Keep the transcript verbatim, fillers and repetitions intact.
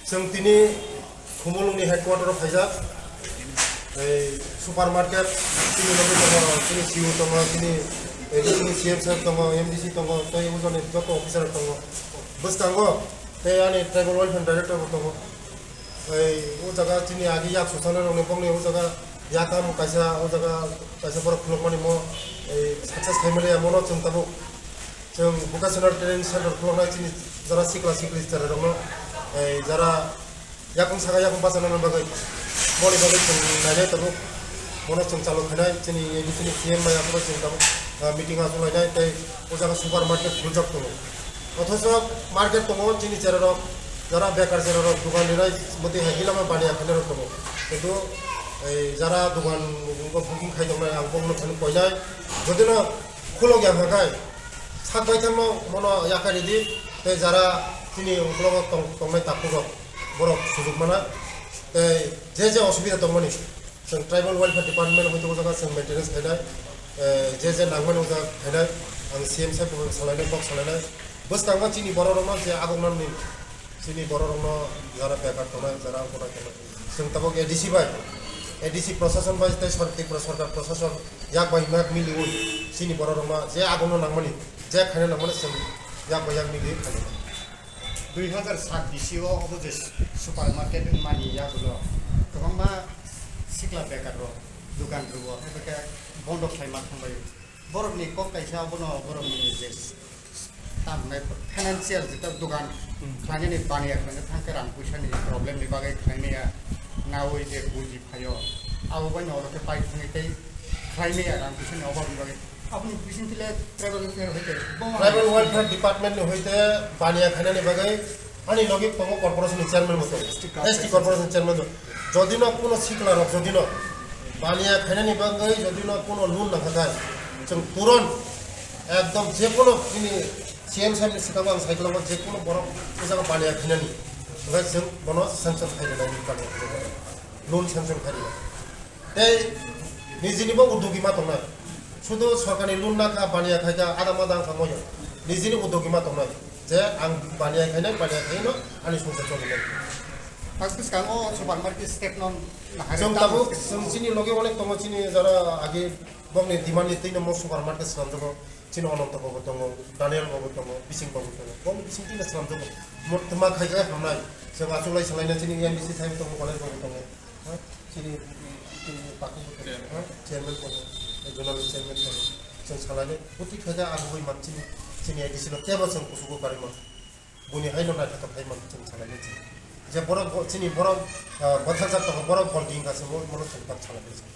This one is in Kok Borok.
Chwng tini Khumulwngni headquarter o phaijak. Ei supermarket, chini logi tongo, chini C E O tongo, chini, ei, chini C M sir tongo, M D C tongo, tei ujoni joto officer tongo. Bwskango tei ani tribal welfare director bo tongo. Ei, o jaga chini agi yak susanai rokni bokni o jaga yakam kaisa, o jaga kaisa borok khulukmani mo, ei, success khaimani ya mono chwng tabuk. Chwng vocational training center khuluknai chini jara sikla sikli chwrairokno, ei, jara yakung saka yakung bachanani bagwi, boni bagwi chwng nainai tabuk. Bono chwng chalu khainai chini A D C ni C M bai aphuru chwng tabuk, ah, meeting achuk lainai tei o jaga supermarket khuljak tongo. Othocho market tongo chini chwrairok, jara bekar chwrairok dogan rinai mwtwi hai gilama baniya khainai rok tongo. Kintu, ei, jara dogan booking khai tongnai ang bokno thani koinai. Jodino khulok ya hwnkha khe, sak baithangno mono yakaridi, tei jara chini uklogo tong-, tongnai takhukgo, borok sujuk mana. Tei je je osubida tongmani, chwng tribal welfare department hoi tongo jaga chwng maintenance khainai, eh, je je nangmani o jaga khainai, ang C M sabo salainai, kok salainai. Bwskango chini borok rokno je agoknani, chini borok rokno jara bekar tongnai, jara angkona tongnai. Chwng tabuk A D C bai, A D C prosason bai tei sor-, Tripura sorkar prosason yak bai yak miliwi chini borok rokno je agokno nangmani, je khaina nangmani chwng yak bai yak miliwi khainai. Dui hazar sat bisingo obo je supermarket wngmani yagulo kwbangma sikla bekar rok dogan rwo, haikhe bondo khlaima thangbai. Borokni kok kaisa abono borokni je Tamo nai financial jeta dogan khlainani baniya khlaina thangkhe rang puisani problem ni bagwi khlaimaya nawi je buji phaio abo bai no oro khe pai thangwi tei khlaimaya rang puisani obab ni bagwi aboni bising tile tribal welfare hoite bo Tribal Welfare Department ni hoite baniya khainani bagwi ani logi tongo corporation ni chairman bo tongo, S T corporation chairman bo. Jodi no kuno sikla rok jodi no baniya khainani bagwi jodi no kuno loan nangkha khe chwng turon ekdom je kuno chini C M sir ni swkango ang sai kwlangma je kuno borok o jaga baniya khainani, hwnkhe chwng bono sanction khai rwnai, loan sanction khai rwnai. Tei nijini bo udogi ma tongnai, sudu sorkarni loan na kha, baniya khai kha, ada mada wngkha moya, nijini udogi ma tongnai je ang baniya khainai, baniya khaino ani songsa cholinai. Tak bwskango supermarket step no nahari. Chwng tabuk chwng chini logi onek tongo, chini jara agi bokni demand ni twino mo supermarket swnamjago. Chini Ononto bo tongo, Daniel bo tongo, Bising bo tongo. Boni bising tino swnamjago. Mo twma khai khe hamnai. Chwng achuk lai salaina chini M D C sai tongo, Ganesh bo tongo. Ha? Chini, chini Paku bo tongo. Ha? Chairman tongo. Zonal chairman tongo. Chwng salainai. Buti khai khe agugui man chini, chini A D C no tebo chwng kusugo karima. Buni haino naithotok hai man chwng salainai chini. Je borok bo, chini borok, ah, bwtharjak tongo, borok bol ding kha se mo, mono chwng tak salainai chini.